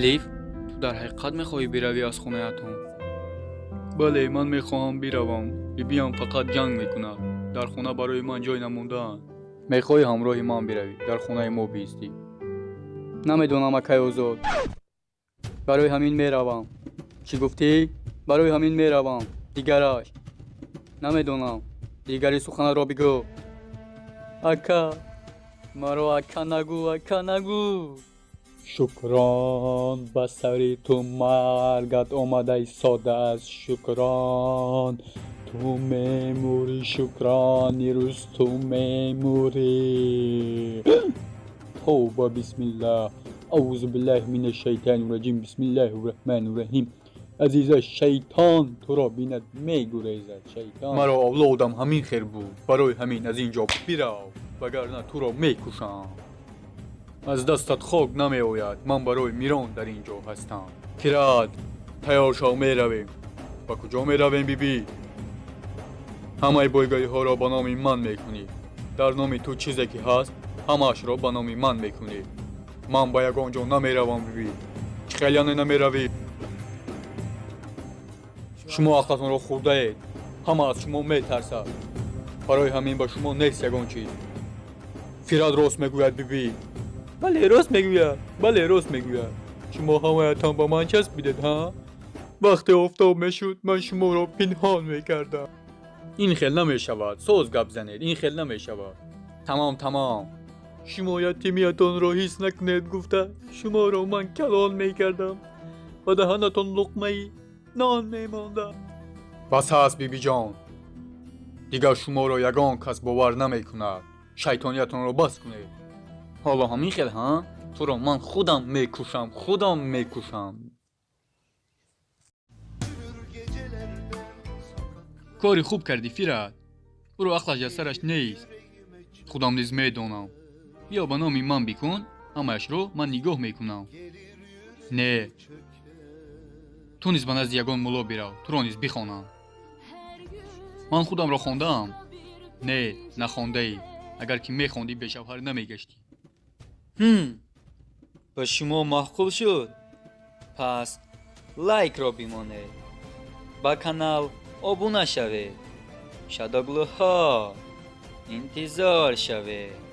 Элиф, ту дар ҳақиқат мехоҳӣ биравӣ аз хонаятон? Бале, ман мехоҳам биравам. Бибиям фақат ҷанг мекунад. Дар хона барои ман ҷой намондаанд. Мехоҳӣ ҳамроҳи ман биравӣ, дар хонаи мо биистӣ? Намедонам, акай Озод. Барои ҳамин меравам. Чӣ гуфтӣ? Барои ҳамин меравам. Дигараш намедонам. Дигари суханатро бигӯ. Ака, маро ака нагӯ, ака нагӯ. Шукрон, ба сари ту маргат омада истодааст. Шукрон, ту мемурӣ. Шукрон, ирӯз ту мемурӣ. Тавба, бисмиллаҳ, аузу биллаҳи мина шайтони раҷим, бисмиллаҳи раҳмони раҳим. Азиза, шайтон туро бинад, мегурезад. Шайтон маро авлодам ҳамин хел буд. Барои ҳамин аз ин ҷо бирав, вагарна туро мекушам. Аз дастат хок намеояд. Ман барои мирон дар ин ҷо ҳастам. Фират, тайёр шав, меравем. Ба куҷо меравем, бибӣ? Ҳамаи бойгариҳоро ба номи ман мекунӣ. Дар номи ту чизе ки ҳаст, ҳамаашро ба номи ман мекунӣ. Ман ба ягон ҷо намеравам, бибӣ. Чӣ хел яъне намеравӣ? Шумо ақлатонро хӯрдаед. Ҳама аз шумо метарсад, барои ҳамин ба шумо нест ягон чиз. Фират рост мегӯяд, бибӣ. Бале, рост мегӯяд. Бале, рост мегӯяд. Шумо ҳамаятон ба ман часпидед. Ҳа, вақте офтоб мешуд, ман шуморо пинҳон мекардам. Ин хел намешавад. Соз гап занед. Ин хел намешавад. Тамом, тамом. Шумо ятимиятонро ҳис накунед гуфта, шуморо ман калон мекардам. Ба даҳанатон луқмаи нон мемондам. Бас аст, бибиҷон. Дигар шуморо ягон кас бовар намекунад. Шайтониятонро бас кунед. Ҳоло ҳамин хел, ҳа? Туро ман худам мекушам, худам мекушам. Кори хуб кардӣ, Фират. Ӯро ақлаш дар сараш нест. Худам низ медонам. Биё, ба номи ман бикун ҳамаашро, ман нигоҳ мекунам. Не, ту низ ба назди ягон мулло бирав, туро низ бихонам. Ман худамро хондаам. Не, нахондаӣ. Агар ки мехондӣ, бешавҳар намегаштӣ. Ба шумо маъқул шуд? Пас лайкро бимонед, ба канал обуна шавед. Шадоглуҳо, интизор шавед.